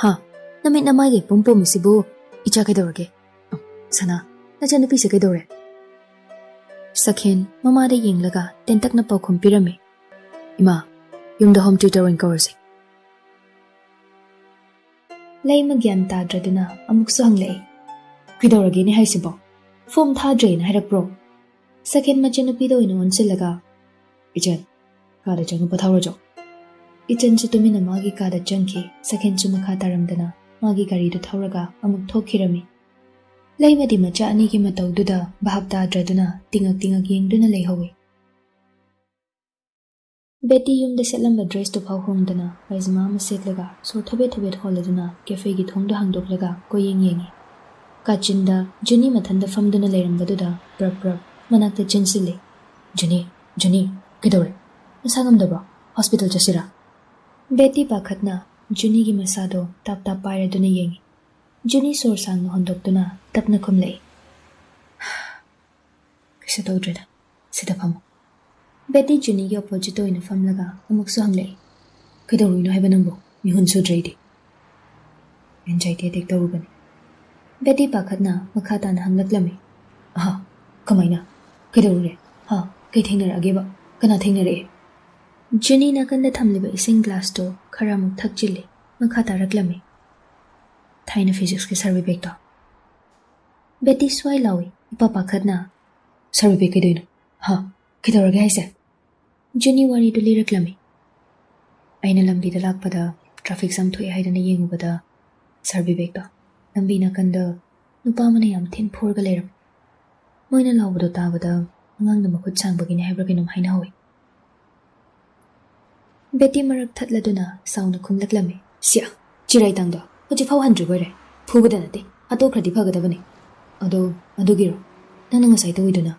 ꯍꯥ? ꯅꯃꯤꯠ ꯅꯃꯥꯏꯒ ꯏꯄꯣꯝ ꯄꯣꯝꯃꯤꯁꯤꯕꯨ? ꯏꯆꯥ ꯀꯩꯗꯧꯔꯒꯦ? ꯑ, ꯁꯅꯥ, ꯅꯆꯟꯅꯨꯄꯤꯁꯦ ꯀꯩꯗꯧꯔꯦ?" ꯁꯛꯍꯦꯟ ꯃꯃꯥꯗ ꯌꯦꯡꯂꯒ ꯇꯦꯟꯇꯛꯅ ꯄꯥꯎꯈꯨꯝ ꯄꯤꯔꯝꯃꯤ꯫ "ꯏꯃꯥ, ꯌꯨꯝꯗ ꯍꯣꯝ ꯇ꯭ꯌꯨꯇꯔ ꯑꯣꯏꯅ ꯀꯧꯔꯁꯤ꯫" ꯂꯩꯃ ꯒ꯭ꯌꯥꯟ ꯇꯥꯗ꯭ꯔꯗꯨꯅ ꯑꯃꯨꯛꯁꯨ ꯍꯪꯂꯛꯏ꯫ "ꯀꯩꯗꯧꯔꯒꯦꯅꯦ ꯍꯥꯏꯁꯤꯕꯣ? ꯐꯣꯝ ꯊꯥꯗ꯭ꯔꯦꯅ ꯍꯥꯏꯔꯛꯄ꯭ꯔꯣ?" ꯁꯛꯍꯦꯟ ꯃꯆꯟꯅꯨꯄꯤꯗ ꯑꯣꯏꯅ ꯑꯣꯟꯁꯤꯜꯂꯒ, "ꯏꯆꯟ, ꯀꯥꯗ ꯆꯪꯉꯨ, ꯄꯣꯊꯥꯎꯔꯣ ꯆꯣ꯫" ꯏꯆꯟꯁꯨ ꯇꯨꯃꯤꯟꯅ ꯃꯥꯒꯤ ꯀꯥꯗ ꯆꯪꯈꯤ꯫ ꯁꯛꯍꯦꯟꯁꯨ ꯃꯈꯥ ꯇꯥꯔꯝꯗꯅ ꯃꯥꯒꯤ ꯒꯥꯔꯤꯗꯨ ꯊꯧꯔꯒ ꯑꯃꯨꯛ ꯊꯣꯛꯈꯤꯔꯝꯃꯤ꯫ ꯂꯩꯃꯗꯤ ꯃꯆꯥ ꯑꯅꯤꯒꯤ ꯃꯇꯧꯗꯨꯗ ꯚꯥꯞ ꯇꯥꯗ꯭ꯔꯗꯨꯅ ꯇꯤꯡꯉꯛ ꯇꯤꯡꯉꯛ ꯌꯦꯡꯗꯨꯅ ꯂꯩꯍꯧꯏ꯫ ꯕꯦꯇꯤ ꯌꯨꯝꯗ ꯁꯦꯠꯂꯝꯕ ꯗ꯭ꯔꯦꯁꯇꯨ ꯐꯥꯎ ꯍꯣꯡꯗꯅ ꯄꯥꯏꯖꯃꯥ ꯑꯃ ꯁꯦꯠꯂꯒ ꯁꯣꯔ ꯊꯕꯦꯠ ꯊꯕꯦꯠ ꯍꯣꯜꯂꯗꯨꯅ ꯀꯦꯐꯦꯒꯤ ꯊꯣꯡꯗꯨ ꯍꯥꯡꯗꯣꯛꯂꯒ ꯀꯣꯏꯌꯦꯡ ꯌꯦꯡꯉꯤ꯫ ꯀꯥꯆꯤꯟꯗ ꯖꯨꯅꯤ ꯃꯊꯟꯗ ꯐꯝꯗꯨꯅ ꯂꯩꯔꯝꯕꯗꯨꯗ ꯄ꯭ꯔꯞ ꯄ꯭ꯔꯞ ꯃꯅꯥꯛꯇ ꯆꯦꯟꯁꯤꯜꯂꯤ꯫ "ꯖꯨꯅꯤ, ꯖꯨꯅꯤ, ꯀꯩꯗꯧꯔꯦ? ꯅꯁꯥ ꯉꯝꯗꯕ꯭ꯔꯣ? ꯍꯣꯁꯄꯤꯇꯥꯜ ꯆꯠꯁꯤꯔꯥ?" ꯕꯦꯇꯤ ꯄꯥꯈꯠꯅ ꯖꯨꯅꯤꯒꯤ ꯃꯁꯥꯗꯣ ꯇꯥꯞ ꯇꯥꯞ ꯄꯥꯏꯔꯗꯨꯅ ꯌꯦꯡꯉꯤ꯫ ꯖꯨꯅꯤ ꯁꯣꯔ ꯁꯥꯡꯅ ꯍꯣꯟꯗꯣꯛꯇꯨꯅ ꯇꯞꯅ ꯈꯨꯝꯂꯛꯏ꯫ "ꯀꯩꯁꯨ ꯇꯧꯗ꯭ꯔꯦꯗ, ꯁꯤꯗ ꯐꯝꯃꯨ꯫" ꯕꯦꯇꯤ ꯖꯨꯅꯤꯒꯤ ꯑꯣꯄꯣꯖꯤꯠꯇ ꯑꯣꯏꯅ ꯐꯝꯂꯒ ꯑꯃꯨꯛꯁꯨ ꯍꯪꯂꯛꯏ꯫ "ꯀꯩꯗꯧꯔꯤꯅꯣ ꯍꯥꯏꯕ ꯅꯪꯕꯨ? ꯃꯤꯍꯨꯟ ꯁꯨꯗ꯭ꯔꯦ ꯑꯩꯗꯤ꯫ Anxiety attack ꯇꯧꯔꯨꯕꯅꯤ꯫ ꯕꯦꯇꯤ ꯄꯥꯈꯠꯅ ꯃꯈꯥ ꯇꯥꯅ ꯍꯪꯂꯛꯂꯝꯃꯤ꯫ "ꯑꯍꯥ, ꯀꯃꯥꯏꯅ? ꯀꯩꯗꯧꯔꯨꯔꯦ? ꯍꯥ, ꯀꯩ ꯊꯦꯡꯅꯔꯛꯑꯒꯦꯕ? ꯀꯅꯥ ꯊꯦꯡꯅꯔꯛꯑꯦ?" ꯖꯨꯅꯤ ꯅꯥꯀꯟꯗ ꯊꯝꯂꯤꯕ ꯏꯁꯤꯡ ꯒ꯭ꯂꯥꯁꯇꯨ ꯈꯔ ꯑꯃꯨꯛ ꯊꯛꯆꯤꯜꯂꯤ꯫ ꯃꯈꯥ ꯇꯥꯔꯛꯂꯝꯃꯤ꯫ "ꯊꯥꯏꯅ ꯐꯤꯖꯤꯛꯁꯀꯤ ꯁꯥꯔ ꯕꯤꯕꯦꯛꯇꯣ?" ꯕꯦꯇꯤ ꯁ꯭ꯋꯥꯏ ꯂꯥꯎꯏ, ꯏꯄꯥ ꯄꯥꯈꯠꯅ꯫ "ꯁꯥꯔ ꯕꯤꯕꯦꯛ ꯀꯩꯗꯧꯏꯅꯣ? ꯍꯥ? ꯀꯩꯗꯧꯔꯒꯦ ꯍꯥꯏꯁꯦ?" ꯖꯨꯅꯤ ꯋꯥꯔꯤꯗꯨ ꯂꯤꯔꯛꯂꯝꯃꯤ꯫ "ꯑꯩꯅ ꯂꯝꯕꯤꯗ ꯂꯥꯛꯄꯗ ꯇ꯭ꯔꯥꯐꯤꯛ ꯖꯥꯝ ꯊꯣꯛꯑꯦ ꯍꯥꯏꯗꯅ ꯌꯦꯡꯉꯨꯕꯗ ꯁꯥꯔ ꯕꯤꯕꯦꯛꯇꯣ ꯂꯝꯕꯤ ꯅꯥꯀꯟꯗ ꯅꯨꯄꯥ ꯑꯃꯅ ꯌꯥꯝ ꯊꯤꯅ ꯐꯨꯔꯒ ꯂꯩꯔꯝꯃꯤ꯫ ꯃꯣꯏꯅ ꯂꯥꯎꯕꯗꯣ ꯇꯥꯕꯗ ꯑꯉꯥꯡꯗꯣ ꯃꯈꯨꯠ ꯁꯥꯡꯕꯒꯤꯅꯦ ꯍꯥꯏꯕ꯭ꯔꯥ ꯀꯩꯅꯣꯝ ꯍꯥꯏꯅꯍꯧꯋꯤ꯫" ꯕꯦꯇꯤ ꯃꯔꯛ ꯊꯠꯂꯗꯨꯅ ꯁꯥꯎꯅ ꯈꯨꯝꯂꯛꯂꯝꯃꯤ꯫ "ꯁꯤꯌꯥ, ꯆꯤꯔꯥꯏ ꯇꯥꯡꯗꯣ ꯍꯧꯖꯤꯛꯐꯥꯎ ꯍꯟꯗ꯭ꯔꯤꯕꯣꯏꯔꯦ? ꯐꯨꯕꯗ ꯅꯠꯇꯦ, ꯍꯥꯠꯇꯣꯛꯈ꯭ꯔꯗꯤ ꯐꯒꯗꯕꯅꯤ꯫ ꯑꯗꯣ, ꯑꯗꯨꯒꯤꯔꯣ ꯅꯪꯅ ꯉꯁꯥꯏ ꯇꯧꯏꯗꯨꯅ?"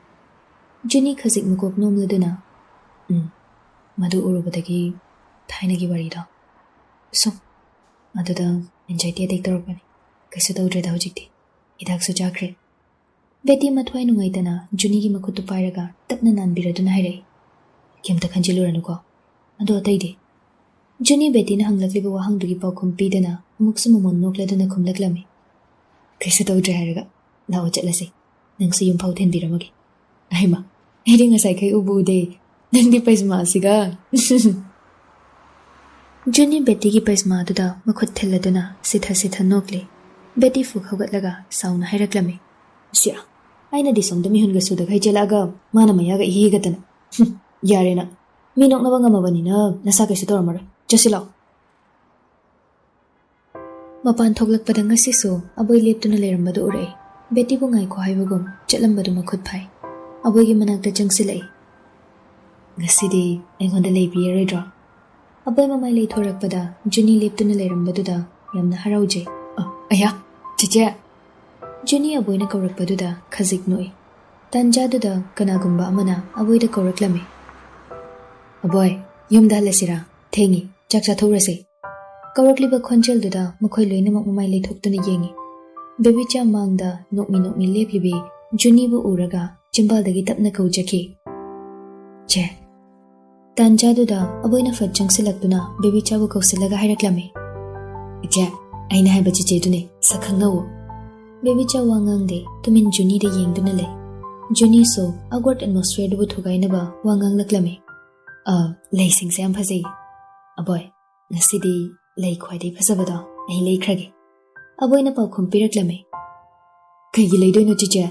ꯖꯨꯅꯤ ꯈꯖꯤꯛ ꯃꯀꯣꯛ ꯅꯣꯝꯂꯗꯨꯅ, "ꯎꯝ, ꯃꯗꯨ ꯎꯔꯨꯕꯗꯒꯤ ꯊꯥꯏꯅꯒꯤ ꯋꯥꯔꯤꯗꯣ꯫ ꯁꯨꯝ, ꯑꯗꯨꯗ ꯑꯦꯟꯖꯥꯏꯇꯤ ꯑꯦꯇꯦꯛ ꯇꯧꯔꯛꯄꯅꯤ꯫ ꯀꯩꯁꯨ ꯇꯧꯗ꯭ꯔꯦꯗ ꯍꯧꯖꯤꯛꯇꯤ꯫ ꯍꯤꯗꯥꯛꯁꯨ ꯆꯥꯈ꯭ꯔꯦ꯫" ꯕꯦꯇꯤ ꯃꯊ꯭ꯋꯥꯏ ꯅꯨꯡꯉꯥꯏꯇꯅ ꯖꯨꯅꯤꯒꯤ ꯃꯈꯨꯠꯇꯨ ꯄꯥꯏꯔꯒ ꯇꯞꯅ ꯅꯥꯟꯕꯤꯔꯗꯨꯅ ꯍꯥꯏꯔꯛꯏ꯫ "ꯀꯩꯝꯇ ꯈꯟꯖꯤꯜꯂꯨꯔꯅꯨꯀꯣ꯫ ꯑꯗꯣ ꯑꯇꯩꯗꯤ?" ꯖꯨꯅꯤ ꯕꯦꯇꯤꯅ ꯍꯪꯂꯛꯂꯤꯕ ꯋꯥꯍꯪꯗꯨꯒꯤ ꯄꯥꯎꯈꯨꯝ ꯄꯤꯗꯅ ꯑꯃꯨꯛꯁꯨ ꯃꯃꯣꯟ ꯅꯣꯛꯂꯗꯨꯅ ꯈꯨꯝꯂꯛꯂꯝꯃꯤ꯫ "ꯀꯩꯁꯨ ꯇꯧꯗ꯭ꯔꯦ ꯍꯥꯏꯔꯒ꯫ ꯂꯥꯛꯑꯣ ꯆꯠꯂꯁꯤ꯫ ꯅꯪꯁꯨ ꯌꯨꯝꯐꯥꯎ ꯊꯤꯟꯕꯤꯔꯝꯃꯒꯦ꯫" "ꯑꯍꯩꯃ, ꯑꯩꯗꯤ ꯉꯁꯥꯏꯈꯩ ꯎꯕꯨ ꯎꯗꯦ꯫ ꯅꯪꯗꯤ ꯄꯩꯁꯃꯥ ꯑꯁꯤꯒ꯫" ꯖꯨꯅꯤ ꯕꯦꯇꯤꯒꯤ ꯄꯩꯁꯃꯥꯗꯨꯗ ꯃꯈꯨꯠ ꯊꯤꯜꯂꯗꯨꯅ ꯁꯤꯊ ꯁꯤꯊ ꯅꯣꯛꯂꯤ꯫ ꯕꯦꯇꯤ ꯐꯨꯛ ꯍꯧꯒꯠꯂꯒ ꯁꯥꯎꯅ ꯍꯥꯏꯔꯛꯂꯝꯃꯤ꯫ "ꯁꯤꯌꯥ, ꯑꯩꯅꯗꯤ ꯁꯣꯝꯗ ꯃꯤꯍꯨꯟꯒ ꯁꯨꯗꯈꯩ ꯆꯦꯜꯂꯛꯑꯒ ꯃꯥꯅ ꯃꯌꯥꯒ ꯏꯍꯤ ꯍꯤꯒꯠꯇꯅ꯫ ꯍꯨꯝ, ꯌꯥꯔꯦ ꯅꯪ꯫ ꯃꯤ ꯅꯣꯛꯅꯕ ꯉꯝꯃꯕꯅꯤꯅ ꯅꯁꯥ ꯀꯩꯁꯨ ꯇꯧꯔꯝꯃꯔꯣꯏ꯫ ꯆꯠꯁꯤ ꯂꯥꯛꯑꯣ꯫" ꯃꯄꯥꯟ ꯊꯣꯛꯂꯛꯄꯗ ꯉꯁꯤꯁꯨ ꯑꯕꯣꯏ ꯂꯦꯞꯇꯨꯅ ꯂꯩꯔꯝꯕꯗꯨ ꯎꯔꯛꯏ꯫ ꯕꯦꯇꯤꯕꯨ ꯉꯥꯏꯈꯣ ꯍꯥꯏꯕꯒꯨꯝ ꯆꯠꯂꯝꯕꯗꯨ ꯃꯈꯨꯠ ꯐꯥꯏ꯫ ꯑꯕꯣꯏꯒꯤ ꯃꯅꯥꯛꯇ ꯆꯪꯁꯤꯜꯂꯛꯏ꯫ "ꯉꯁꯤꯗꯤ ꯑꯩꯉꯣꯟꯗ ꯂꯩꯕꯤꯔꯔꯣꯏꯗ꯭ꯔꯣ?" ꯑꯕꯣꯏ ꯃꯃꯥꯏ ꯂꯩꯊꯣꯔꯛꯄꯗ ꯖꯨꯅꯤ ꯂꯦꯞꯇꯨꯅ ꯂꯩꯔꯝꯕꯗꯨꯗ ꯌꯥꯝꯅ ꯍꯔꯥꯎꯖꯩ꯫ "ꯑ, ꯑꯌꯥ, ꯆꯤꯆꯦ!" ꯖꯨꯅꯤ ꯑꯕꯣꯏꯅ ꯀꯧꯔꯛꯄꯗꯨꯗ ꯈꯖꯤꯛ ꯅꯣꯛꯏ꯫ ꯇꯥꯟꯖꯥꯗꯨꯗ ꯀꯅꯥꯒꯨꯝꯕ ꯑꯃꯅ ꯑꯕꯣꯏꯗ ꯀꯧꯔꯛꯂꯝꯃꯤ꯫ "ꯑꯕꯣꯏ, ꯌꯨꯝꯗ ꯍꯜꯂꯁꯤꯔꯥ? ꯊꯦꯡꯉꯤ, ꯆꯥꯛ ꯆꯥꯊꯣꯛꯎꯔꯁꯤ꯫" ꯀꯧꯔꯛꯂꯤꯕ ꯈꯣꯟꯖꯦꯜꯗꯨꯗ ꯃꯈꯣꯏ ꯂꯣꯏꯅꯃꯛ ꯃꯃꯥꯏ ꯂꯩꯊꯣꯛꯇꯨꯅ ꯌꯦꯡꯉꯤ꯫ ꯕꯦꯕꯤꯆꯥ ꯃꯥꯡꯗ ꯅꯣꯛꯃꯤ ꯅꯣꯛꯃꯤ ꯂꯦꯞꯂꯤꯕꯤ ꯖꯨꯅꯤꯕꯨ ꯎꯔꯒ ꯆꯤꯝꯕꯥꯜꯗꯒꯤ ꯇꯞꯅ ꯀꯧꯖꯈꯤ꯫ "ꯆꯦ꯫" ꯇꯥꯟꯖꯥꯗꯨꯗ ꯑꯕꯣꯏꯅ ꯐꯠ ꯆꯪꯁꯤꯜꯂꯛꯇꯨꯅ ꯕꯦꯕꯤꯆꯥꯕꯨ ꯀꯧꯁꯤꯜꯂꯒ ꯍꯥꯏꯔꯛꯂꯝꯃꯤ꯫ "ꯏꯆꯦ, ꯑꯩꯅ ꯍꯥꯏꯕ ꯆꯤꯆꯦꯗꯨꯅꯦ, ꯁꯛ ꯈꯪꯅꯧꯋꯣ꯫" ꯕꯦꯕꯤꯆꯥ ꯋꯥ ꯉꯥꯡꯗꯦ, ꯇꯨꯃꯤꯟ ꯖꯨꯅꯤꯗ ꯌꯦꯡꯗꯨꯅ ꯂꯩ꯫ ꯖꯨꯅꯤꯁꯨ awkward atmosphere ꯗꯨꯕꯨ ꯊꯨꯒꯥꯏꯅꯕ ꯋꯥ ꯉꯥꯡꯂꯛꯂꯝꯃꯤ꯫ "ꯑ, ꯂꯩꯁꯤꯡꯁꯦ ꯌꯥꯝ ꯐꯖꯩ꯫ ꯑꯕꯣꯏ, ꯉꯁꯤꯗꯤ ꯂꯩ ꯈ꯭ꯋꯥꯏꯗꯒꯤ ꯐꯖꯕꯗꯣ ꯑꯩ ꯂꯩꯈ꯭ꯔꯒꯦ꯫" ꯑꯕꯣꯏꯅ ꯄꯥꯎꯈꯨꯝ ꯄꯤꯔꯛꯂꯝꯃꯤ꯫ "ꯀꯩꯒꯤ ꯂꯩꯗꯣꯏꯅꯣ ꯆꯤꯆꯦ?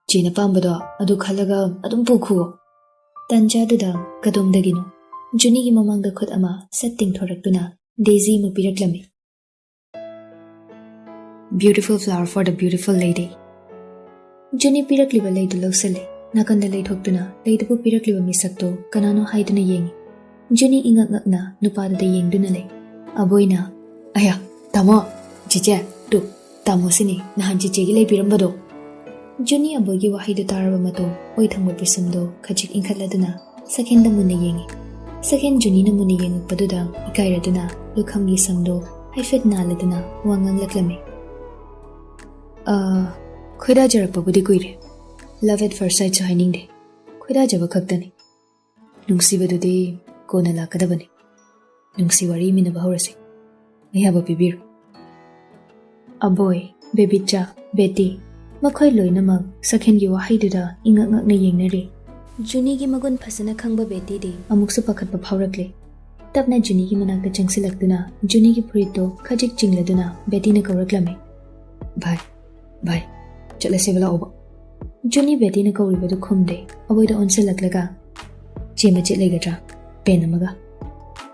ꯆꯦꯅ ꯄꯥꯝꯕꯗꯣ ꯑꯗꯨ ꯈꯜꯂꯒ ꯑꯗꯨꯝ ꯄꯨꯈꯨꯑꯣ꯫" ꯇꯥꯟꯖꯥꯗꯨꯗ ꯀꯗꯣꯝꯗꯒꯤꯅꯣ ꯖꯨꯅꯤꯒꯤ ꯃꯃꯥꯡꯗ ꯈꯨꯠ ꯑꯃ ꯁꯠ ꯇꯤꯡꯊꯣꯔꯛꯇꯨꯅ ꯗꯦꯖꯤ ꯑꯃ ꯄꯤꯔꯛꯂꯝꯃꯤ꯫ "Beautiful flower for the beautiful lady." ꯖꯨꯅꯤ ꯄꯤꯔꯛꯂꯤꯕ ꯂꯩꯗꯨ ꯂꯧꯁꯤꯜꯂꯤ꯫ ꯅꯥꯀꯟꯗ ꯂꯩꯊꯣꯛꯇꯨꯅ ꯂꯩꯗꯨꯕꯨ ꯄꯤꯔꯛꯂꯤꯕ ꯃꯤꯁꯛꯇꯨ ꯀꯅꯥꯅꯣ ꯍꯥꯏꯗꯨꯅ ꯌꯦꯡꯉꯤ꯫ ꯖꯨꯅꯤ ꯏꯉꯛ ꯉꯛꯅ ꯅꯨꯄꯥꯗꯨꯗ ꯌꯦꯡꯗꯨꯅ ꯂꯩ꯫ ꯑꯕꯣꯏꯅ, "ꯑꯌꯥ, ꯇꯥꯃꯣ, ꯆꯤꯆꯦ, ꯇꯨ, ꯇꯥꯃꯣꯁꯤꯅꯤ ꯅꯍꯥꯟ ꯆꯤꯆꯦꯒꯤ ꯂꯩꯕꯤꯔꯝꯕꯗꯣ꯫" ꯖꯨꯅꯤ ꯑꯕꯣꯏꯒꯤ ꯋꯥꯍꯩꯗꯨ ꯇꯥꯔꯕ ꯃꯇꯨꯡ ꯑꯣꯏ ꯊꯪꯕ ꯄꯤꯁꯨꯝꯗꯨ ꯈꯖꯤꯛ ꯏꯟꯈꯠꯂꯗꯨꯅ ꯁꯈꯦꯟꯗ ꯃꯨꯟꯅ ꯌꯦꯡꯉꯤ꯫ ꯁꯈꯦꯟ ꯖꯨꯅꯤꯅ ꯃꯨꯟꯅ ꯌꯦꯡꯉꯛꯄꯗꯨꯗ ꯏꯀꯥꯏꯔꯗꯨꯅ ꯂꯨꯈꯝꯒꯤ ꯁꯝꯗꯨ ꯍꯥꯏꯐꯦꯠ ꯅꯥꯜꯂꯗꯨꯅ ꯋꯥ ꯉꯥꯡꯂꯛꯂꯝꯃꯤ꯫ "ꯑ, ꯈꯣꯏꯗꯥꯖꯔꯛꯄꯕꯨꯗꯤ ꯀꯨꯏꯔꯦ꯫ Love at first sight ꯁꯨ ꯍꯥꯏꯅꯤꯡꯗꯦ꯫ ꯈꯣꯏꯗꯥꯖꯕ ꯈꯛꯇꯅꯤ꯫ ꯅꯨꯡꯁꯤꯕꯗꯨꯗꯤ ꯀꯣꯟꯅ ꯂꯥꯛꯀꯗꯕꯅꯤ꯫ ꯅꯨꯡꯁꯤ ꯋꯥꯔꯤ ꯏꯃꯤꯟꯅꯕ ꯍꯧꯔꯁꯤ꯫ ꯑꯌꯥꯕ ꯄꯤꯕꯤꯔꯣ꯫" ꯑꯕꯣꯏ, ꯕꯦꯕꯤꯆꯥ, ꯕꯦꯇꯤ, ꯃꯈꯣꯏ ꯂꯣꯏꯅꯃꯛ ꯁꯈꯦꯟꯒꯤ ꯋꯥꯍꯩꯗꯨꯗ ꯏꯉꯛ ꯉꯛꯅ ꯌꯦꯡꯅꯔꯤ꯫ ꯖꯨꯅꯤꯒꯤ ꯃꯒꯨꯟ ꯐꯖꯅ ꯈꯪꯕ ꯕꯦꯇꯤꯗꯤ ꯑꯃꯨꯛꯁꯨ ꯄꯥꯈꯠꯄ ꯐꯥꯎꯔꯛꯂꯦ꯫ ꯇꯞꯅ ꯖꯨꯅꯤꯒꯤ ꯃꯅꯥꯛꯇ ꯆꯪꯁꯤꯜꯂꯛꯇꯨꯅ ꯖꯨꯅꯤꯒꯤ ꯐꯨꯔꯤꯠꯇꯨ ꯈꯖꯤꯛ ꯆꯤꯡꯂꯗꯨꯅ ꯕꯦꯇꯤꯅ ꯀꯧꯔꯛꯂꯝꯃꯤ꯫ "ꯚꯥꯏ, ꯚꯥꯏ, ꯆꯠꯂꯁꯦꯕ ꯂꯥꯛꯑꯣꯕ꯫" ꯖꯨꯅꯤ ꯕꯦꯇꯤꯅ ꯀꯧꯔꯤꯕꯗꯨ ꯈꯨꯝꯗꯦ꯫ ꯑꯕꯣꯏꯗ ꯑꯣꯟꯁꯤꯜꯂꯛꯂꯒ, "ꯆꯦ ꯃꯆꯦꯠ ꯂꯩꯒꯗ꯭ꯔꯥ? ꯄꯦꯟ ꯑꯃꯒ꯫"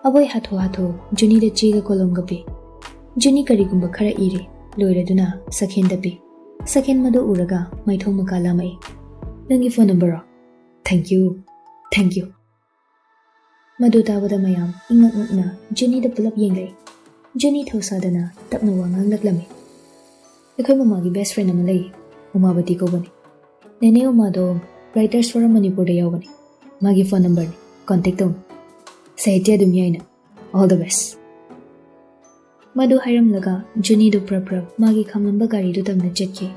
ꯑꯕꯣꯏ ꯍꯥꯊꯨ ꯍꯥꯊꯨ ꯖꯨꯅꯤꯗ ꯆꯦꯒ ꯀꯣꯂꯣꯝꯒ ꯄꯤ꯫ ꯖꯨꯅꯤ ꯀꯔꯤꯒꯨꯝꯕ ꯈꯔ ꯏꯔꯤ꯫ ꯂꯣꯏꯔꯗꯨꯅ ꯁꯈꯦꯟꯗ ꯄꯤ꯫ ꯁꯈꯦꯟ ꯃꯗꯨ ꯎꯔꯒ ꯃꯥꯏꯊꯣꯡ ꯃꯀꯥ ꯂꯥꯝꯃꯛꯏ꯫ "ꯅꯪꯒꯤ phone number ꯔꯣ? Thank you, thank you꯫" ꯃꯗꯨ ꯇꯥꯕꯗ ꯃꯌꯥꯝ ꯏꯉꯛ ꯉꯛꯅ ꯖꯨꯅꯤꯗ ꯄꯨꯂꯞ ꯌꯦꯡꯂꯛꯏ꯫ ꯖꯨꯅꯤ ꯊꯧꯁꯥꯗꯅ ꯇꯞꯅ ꯋꯥ ꯉꯥꯡꯂꯛꯂꯝꯃꯤ꯫ "ꯑꯩꯈꯣꯏ ꯃꯃꯥꯒꯤ best friend ꯑꯃ ꯂꯩ, ꯎꯃꯥꯕꯇꯤ ꯀꯧꯕꯅꯤ꯫ ꯅꯦꯅꯦ ꯎꯃꯥꯗꯣ Writers Forum ꯃꯅꯤꯄꯨꯔꯗ ꯌꯥꯎꯕꯅꯤ꯫ ꯃꯥꯒꯤ phone number ꯅꯤ, contact ꯇꯧꯅꯤ꯫ ꯁꯥꯍꯤꯇ꯭ꯌ ꯑꯗꯨꯝ ꯌꯥꯏꯅ꯫ All the best꯫" ꯃꯗꯨ ꯍꯥꯏꯔꯝꯂꯒ ꯖꯨꯅꯤꯗꯨ ꯄ꯭ꯔꯞ ꯄ꯭ꯔꯞ ꯃꯥꯒꯤ ꯈꯥꯝꯂꯝꯕ ꯒꯥꯔꯤꯗꯨ ꯇꯝꯅ ꯆꯠꯈꯤ꯫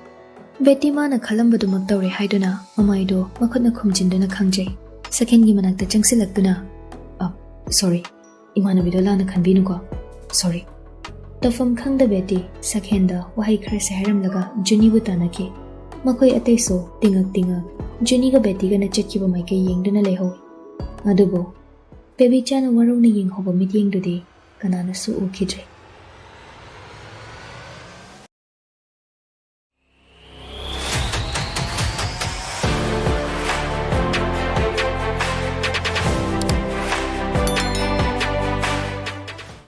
ꯕꯦꯇꯤ ꯃꯥꯅ ꯈꯜꯂꯝꯕꯗꯨꯃꯛ ꯇꯧꯔꯦ ꯍꯥꯏꯗꯨꯅ ꯃꯃꯥꯏꯗꯨ ꯃꯈꯨꯠꯅ ꯈꯨꯝꯖꯤꯟꯗꯨꯅ ꯈꯥꯡꯖꯩ꯫ ꯁꯈꯦꯟꯒꯤ ꯃꯅꯥꯛꯇ ꯆꯪꯁꯤꯜꯂꯛꯇꯨꯅ, "ꯑ, sorry, ꯏꯃꯥꯟꯅꯕꯤꯗꯣ ꯂꯥꯟꯅ ꯈꯟꯕꯤꯅꯨꯀꯣ, sorry꯫" ꯇꯧꯐꯝ ꯈꯪꯗ ꯕꯦꯇꯤ ꯁꯛꯍꯦꯟꯗ ꯋꯥꯍꯩ ꯈꯔꯁꯦ ꯍꯥꯏꯔꯝꯂꯒ ꯖꯨꯅꯤꯕꯨ ꯇꯥꯟꯅꯈꯤ꯫ ꯃꯈꯣꯏ ꯑꯇꯩꯁꯨ ꯇꯤꯡꯉꯛ ꯇꯤꯡꯉꯛ ꯖꯨꯅꯤꯒ ꯕꯦꯇꯤꯒꯅ ꯆꯠꯈꯤꯕ ꯃꯥꯏꯀꯩ ꯌꯦꯡꯗꯨꯅ ꯂꯩꯍꯧꯏ꯫ ꯑꯗꯨꯕꯨ ꯕꯦꯕꯤꯆꯥꯅ ꯋꯥꯔꯧꯅ ꯌꯦꯡꯍꯧꯕ ꯃꯤꯠꯌꯦꯡꯗꯨꯗꯤ ꯀꯅꯥꯅꯁꯨ ꯎꯈꯤꯗ꯭ꯔꯦ꯫